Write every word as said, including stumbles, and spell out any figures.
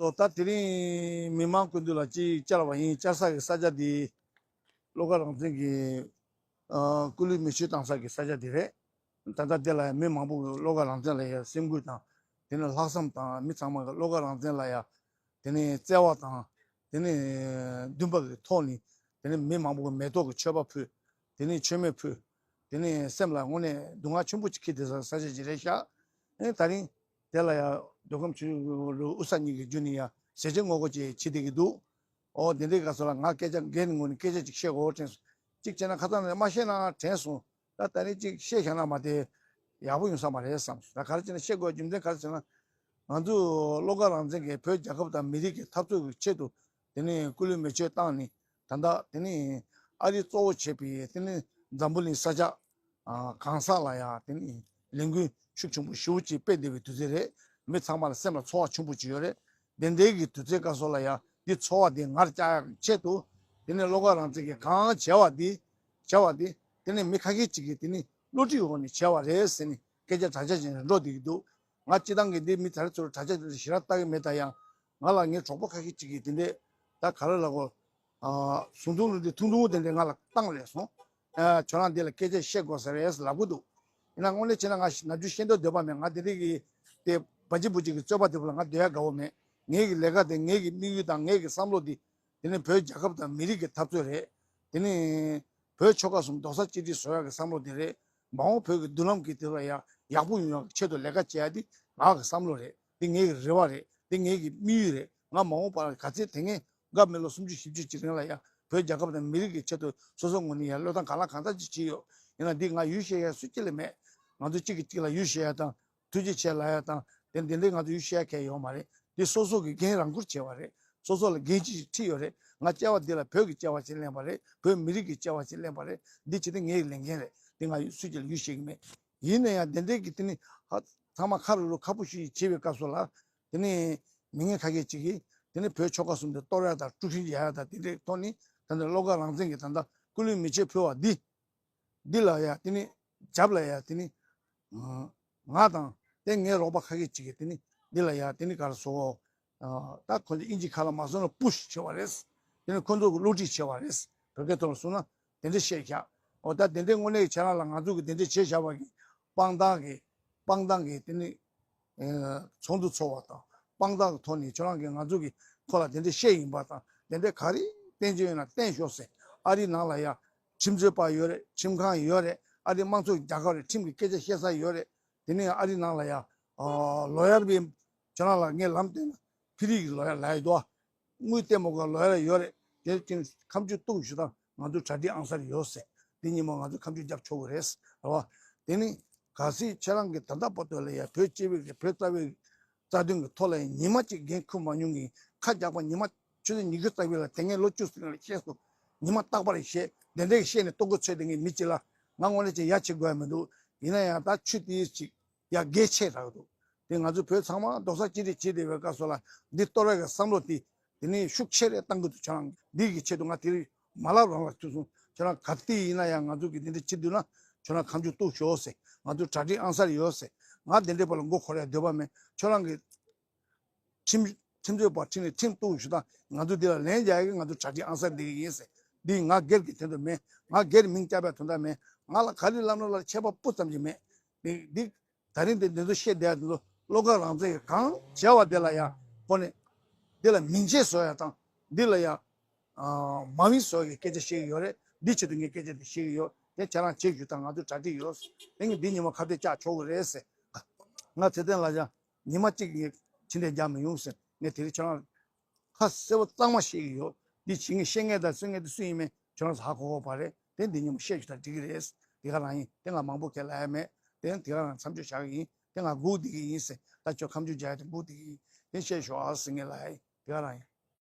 སོ་ད་དེ་རིང་མི་མང་ཀུན་འདུས་ལ་ཅིག་བཅར་བ་ཡིན། བཅར་ས་གི་ས་ཆ་འདི་བློ་དགའ་རང་བཙན་གྱི་ཨ་སྐུ་ལུས་མེ་མཆོད་བཏང་ས་གི་ས་ཆ་འདི་རེད། ད་ལྟ་དེ་ལ་ཡང་མི་མང་པོ་གི་བློ་དགའ་རང་བཙན་ལ་ཡང་སེམས་འགུལ་དང་། དེ་ནས་ལྷག་བསམ་དང་། མི་ཚང་མ་གི་བློ་དགའ་རང་བཙན་ལ་ཡང་དེ་ནས་བརྩེ་བ་དང་། དེ་ནས་འདུན་པ་གི་ཐོག་ནས་དེ་ནས་མི་མང་པོ་གི་མེ་ཏོག་གི་མཆོད་པ་ཕུལ། དེ་ནས་མཆོད་མེ་ཕུལ། དེ་ནས་སེམས་ལ་དངོས་གནས་སྡུག་བསྔལ་ཆེན་པོ་ཅིག་འཁྱེར་བསྡད་ས་ས་ཆ་ཅིག་རེད་ཤག་ཨེ་ད་རིང་དེ་ལ་ཡང་མདོ་ཁམས་ཆུ་ལུ་ཨུ་ས་གཉིས་ཀྱི་རྒྱུ་ནས་ཡང་ཟས་བཅད་ངོ་རྒོལ་ཅིག་བྱེད་བསྡད་ཀྱི་འདུག་ཨོ་དེ་འདྲའི་སྐབས་སུ་ལ་ང་སྐད་ཆ་འགན་ངོས་ནས་སྐད་ཆ་ཅིག་བཤད་དགོས་དྲན་སོང་། གཅིག་བྱས་ན་ཁ་སང་ནས་མ་བཤད་ན་དྲན་སོང་། ད་ད་རེས་ཅིག་བཤད་བཞག་ན་མ་དེ་ཡག་པོ་ཡོང་ས་མ་རེད་བསམ་སོང་། ད་ག་རེ་བྱས་ན་བཤད་དགོས་རྒྱུ་མཚན་ག་རེ་བྱས་ན། ང་ཚོ་བློ་དགའ་རང་བཙན་གྱིས་བོད་རྒྱལ་ཁབ་དང་མི་རིགས་ཀྱི་འཐབ་རྩོད་ཀྱི་ཆེད་དུ་དེ་ནས་སྐུ་ལུས་མེ་མཆོད་བཏང་ནས། ད་ལྟ་དེ་ནས་ཨ་རི་གཙོ་བོ་བྱས་པའི་དེ་ནས་འཛམ་བུ་གླིང་ས་ཆ་ཨ་གང་ས་ལ་ཡང་དེ་ནས་ལས་འགུལ་ཤུགས་ཆེན་པོ་ཞེ་པོ་ཅིག་སྤེལ་བསྡད་པའི་དུས་ཚོད་རེད། མི་ཚང་མ་ལ་སེམས་ལ་ཚོར་བ་ཆེན་པོ་ཅིག་ཡོད་རེད། དེ་འདྲའི་གི་དུས་ཚོད་སྐབས་སུ་ལ་ཡང་འདི་ཚོར་བ་འདི་ངར་བཅག་ཡག་ཆེད་དུ། དེ་ནས་བློ་དགའ་རང་བཙན་གྱིས་གང་བྱས་པ་འདི་བྱས་པ་འདི་དེ་ནས་མི་ཁ་ཤས་ཅིག་གིས་དེ་ནས་བློ་འདྲི་འོག་ནས་བྱས་པ་རེད་ཟེར་ནས་སྐད་ཆ་དྲ་རྒྱ་ཅན་ནས་འགྲོ་བསྡད་ཀྱི་འདུག་ང་སྤྱི་བཏང་གི་འདི་མི་དེ་ཚོར་དྲ་རྒྱ་དེ་ཞེ་དྲག་ལྟ་གི་མེད། ད་ཡང་ང་ལ་ངའི་གྲོགས་པོ་ཁ་ཤས་ཅིག་གིས་དེ་འདྲས་ད་ག་རེ་ལབ་དགོས། ཨ་ཟུང་དུང་ལུ་འདི་ཐུང་ཐུང་དེ་འདྲས་ང་ལ་བཏང་ལས་སོང་། ཨ་ཁྱོད་རང་འདི་ལ་སྐད་ཆ་བཤད་དགོས་ས་རེད་ལབ་གི་འདུག་ཡིན་ན་དངོས་གནས་བྱས་ན་ང་ནམ་རྒྱུན་བཤད་འདོད་འདོད་པ་མེད། ང་དེ་འདྲས་ཀྱི་དེ་བ་ཅི་བུ་ཅི་གི་རྩོད་པ་དེ་བུ་ལ་ང་སྡོད་ཡ་དགའ་བོ་མེད། ངའི་གི་ལས་ཀ་དེ་ངའི་གི་དམིགས་ཡུལ་དང་ངའི་གི་བསམ་བློ་དེ། དེ་ནི་བོད་རྒྱལ་ཁབ་དང་མི་རིགས་ཀྱི་འཐབ་རྩོད་རེད། དེ་ནི་བོད་ཆོལ་ཁ་གསུམ་རྡོག་རྩ་གཅིག་སྒྲིལ་བཟོ་ཡག་གི་བསམ་བློ་དེ་རེད། མ་འོངས་བོད་ཀྱི་མདུན་ལམ་གྱི་དེ་ལ་ཡང་ཡག་པོ་ཡོང་ཡག་གི་ཆེད་དུ་ལས་ཀ་བྱེད་ཡག་དེ་ང་གི་བསམ་བློ་རེད། དེ་ངའི་གི་རེ་བ་རེད། དེ་ངའི་གི་དམིགས་ཡུལ་རེད། ང་མ་འོངས་པར་ག་ཚད་དེ་སྔའི་སྐབས་མི་ལོ་སུམ་ཅུ་བཞི་བཅུ་ཅིག་རིང་ལ་ཡང་བོད་རྒྱལ་ཁབ་དང་མི་རིགས་ཀྱི་ཆེད་དུ་སོ་སོ་ངོས་ནས་ཡང་བློས་བཏང་གང་ལ་གང་འཚམ་ཅིག་བྱས་ཡོད། ཡིན་ན་འདི་ང་ཡུལ་ཤེས་ཡ་སུ་གཅིག་ལས་མེད། ང་ཚོ་གཅིག་གིས་གཅིག་ལ་ཡུལ་ཤེས་ཡ་དང་། ཐུགས་རྗེ་ཆེ་ལབ་ཡ་དང་དེ་འདི་འདྲའི་ང་ཚོ་ཡུལ་ཤེས་ཡ་གང་ཡོད་མ་རེད། འདི་སོ་སོ་གི་འགན་རང་བཀུར་བྱས་པ་རེད། སོ་སོ་ལ་འགན་ཅིག་ཁྲིད་ཡོད་རེད། ང་སྐྱེ་བ་འདི་ལ་བོད་ཀྱི་སྐྱེ་བ་ཅིག་ལེན་པ་རེད། བོད་མི་རིགས་ཀྱི་སྐྱེ་བ་ཅིག་ལེན་པ་རེད། འདི་ཅི་སྟེ་ངའི་ལས་འགན་རེད། དེ་ང་སུ་གཅིག་ལ་ཡུལ་ཤེས་ཀྱི་མེད། ཡིན་ན་ཡང་དེ་འདྲའི་གི་དེ་ནི་ཧ་ཚང་མ་ཁ་རུ་རུ་ཁ་ཕུ་ཤུ་ཡི་བྱེད་པའི་སྐབས་སུ་ལ། དེ་ནི་མི་ངན་ཁ་ཤས་ཅིག་གིས་དེ་ནི་བོད་ཆོལ་ཁ་གསུམ་དེ་གཏོར་ཡ་དང་དཀྲུག་ཤིང་རྒྱག་ཡ་དང་དེ་འདྲའི་ཐོག་ནི་ད་ལྟ་བློ་དགའ་རང་བཙན་གྱི་ད་ལྟ་སྐུ་ལུས་མེ་མཆོད་ཕུལ་བ་འདི། འདི་ལ་ཡ་དེ་ནི་རྒྱབ་ལ་ཡ་དེ་ནི་ང་དང་དེ་ངའི་རོགས་པ་ཁ་ཤས་ཅིག་གིས་དེ་ནི་འདི་ལ་ཡ་དེ་ནི་ག་རེ་ཟེར། ད་ཁོ་ཚོ་ཨིན་ཇི་ཁ་ལ་མ་སོང་ན་པུཤ་བྱས་པ་རེད། དེ་ནི་ཁོ་ཚོ་གི་བསླུ་བྲིད་བྱས་པ་རེད། བོད་སྐད་ཐོག་ལ་གསུངས་ན་དེ་འདྲ་བཤད་ཤག་འོ་ད་དེ་འདྲའི་དངོས་གནས་ཁྱེད་རང་ལ་ང་ཚོ་གི་དེ་འདྲ་བྱས་བཞག་པ་གི་དཔང་རྟགས་གི་དཔང་རྟགས་གི་དེ་ནི་ཚོགས་འདུ་ཚོགས་པ་དང་། དཔང་རྟགས་ཀྱི་ཐོག་ནས་ཁྱོད་རང་གིས་ང་ཚོ་གིས་ཁོ་ལ་དེ་འདྲ་བཤད་ཡིན་པ་དང་། དེ་འདྲ་ག་རེ་བསྟན་བཅོས་ཡོད་ན་བསྟན་ཤོག་ཟེར། ཨ་རི་ནང་ལ་ཡ་ཁྲིམས་རྩོད་པ་ཡོད་རེད། ཁྲིམས་ཁང་ཡོད་རེད། ཨ་རི་དམངས་གཙོ་རྒྱལ་ཁབ་རེད། ཁྲིམས་ཀྱི་སྐད་ཆ་བཤད་ས་ཡོད་རེད། དེ་ནས་ཨ་རི་ནང་ལ་ཡ་ལོ་ཡར་བའི་ཁྱོད་རང་ལ་ངས་ལམ་སྟོན་ན་ཕི་རི་གི་ལོ་ཡར་ལ་ཡི་དོ། དངུལ་ལྟད་མོ་ག་ལོ་ཡར་ཡོད་རེད། དེ་ཅིང་ཁ་མཆུ་གཏུག་ཞུ་དང་ང་ཚོ་གྲ་སྒྲིག་ཨང་གསར་ཡོད་ཟེར། དེ་ཉིན་མོ་ང་ཚོ་ཁ་མཆུ་རྒྱབ་ཆོག་གི་རེད་ཟེར་བ། དེ་ནི་གལ་སྲིད་ཁྱེད་རང་གིས་ད་ལྟ་བར་དུ་ལ་ཡ་བོད་སྤྱི་པའི་གི་བོད་རྩ་བའི་རྩ་དོན་གྱི་ཐོག་ལ་ཡ་ཉི་མ་གཅིག་འགན་འཁུར་མ་མྱོང་གི་ཁ་རྒྱག་པ་ཉི་མ་ཆུ་ཚོད་ཉི་ཤུ་རྩ་བའི་ལ་དེ་སྔའི་ལོ་བཅུ་ཟིན་ལ་བཤད་སོང་། ཉི་མ་རྟག་པར་བཤད་དེ་འདྲའི་བཤད་ནས་ལྟོ་གོས་ཚོད་དེ་ངའི་མི་གཅིག་ལ་ང་དངོས་གནས་ཅིག་ཡ་བྱེད་དགོས་ཡ་མི་འདུག་ཡིན་ན་ཡང་ད་ཆུ་དེའི་ཅིག་ཡ་གལ་ཆེ་དྲགས་འདུག་དེ་ང་ཚོ་བོད་ཚང་མ་རྡོག་རྩ་གཅིག་སྒྲིལ་བྱེད་བསྡད་པའི་སྐབས་སུ་ལ་འདི་གཏོར་བའི་གི་བསམ་བློ་དེ་དེ་ནས་ཤུགས་ཆེ་རེ་བཏང་གི་འདུག་ཁྱོད་རང་འདི་གི་ཆེད་དུ་ང་དེ་རིང་མ་ལབ་རང་ལ་ཐུག་སོང་། ཁྱོད་རང་ག་དུས་ཡིན་ན་ཡང་ང་ཚོ་གི་འདི་འདྲ་བྱེད་འདུག་ན་ཁྱོད་རང་ཁ་མཆུ་གཏུག་ཤོག་ཟེར། ང་ཚོ་གྲ་སྒྲིག་ཨང་གསར་ཡོད་ཟེར། ང་དེ་འདྲའི་བར་ལ་མགོ་འཁོར་ཡ་འདོད་པ་མེད། ཁྱོད་རང་གི་ཁྲིམས་ཁྲིམས་རྩོད་པ་ཁྲིམས་ནས་ཁྲིམས་གཏུག་ཞུ་དང་ང་ཚོ་འདི་ལ་ལན་རྒྱག་ཡ་གི་ང་ཚོ་གྲ་སྒྲིག་ཨང་གསར་འདི་གི་ཡིན་ཟེར། འདི་ང་སྒེར་གྱི་དོན་དུ་མེད། ང་སྒེར་མིང་བཅག་པའི་དོན་དག་མེད། ང་ལ་ག་རེ་ལབ་ན་ལ་ཆད་པ་སྤུ་ཙམ་གྱི་མེད། འདི་འདི་ད་རིང་འདི་འདི་ཚོ་བཤད་བསྡད་འདི་ཚོ་བློ་དགའ་རང་བཙན་གྱིས་གང་བྱས་པ་དེ་ལ་ཡང་ཁོ་ནས་འདི་ལ་མིང་ཆད་བཟོ་ཡ་དང་འདི་ལ་ཡང་མ་མིང་བཟོ་ཡ་གི་སྐད་ཆ་བཤད་ཀྱི་ཡོད་རེད། འདི་ཆེད་དུ་ངས་སྐད་ཆ་འདི་བཤད་ཀྱི་ཡོད། དེ་ཁྱེད་རང་བྱེད་རྒྱུ་དང་ང་ཚོ་གྲ་སྒྲིག་ཡོད། དེ་ངས་འདི་ཉིན་མོ་ཁ་གཏད་བཅག་ཆོག་གི་རེད་ཟེར། ང་ཚེ་བརྟན་ལ་ཡང་ཉི་མ་གཅིག་ངས་ཕྱི་འཐེན་རྒྱག་མི་ཡོང་ཟེར། ངས་དེ་རིང་ཁྱེད་རང་ཁ་གསལ་པོ་གཙང་མ་བཤད་ཀྱི་ཡོད། འདི་བྱེད་ངས་བཤད་ངས་དང་གསོད་ངས་དེ་སུ་ཡིན་མིན་ཁྱོད་རང་ཚོ་ཧ་གོ་གོ་བ་རེད། དེ་འདི་ཉིན་མོ་བཤད་རྒྱུ་དང་འགྲིག་གི་རེད། དེ་ག་རང་ཡིན། དེ་ང་མང་པོ་གས་ལབ་ཡ་མེད། དེ་ཡང་དེ་ག་རང་མཚམས་འཇོག་བྱ་གི་ཡིན། དེ་ང་སྒུག་བསྡད་ཀྱི་ཡིན་ཟེར། ད་ཁྱོད་ཁ་མཆུ་རྒྱག་ཡ་དེ་སྒུག་བསྡད་ཀྱི་ཡིན། དེ་བཤད་ཤོག་ཨ་ཟེར་ངས་ལབ་ཡ་ཡིན། དེ་ག་རང་ཡིན།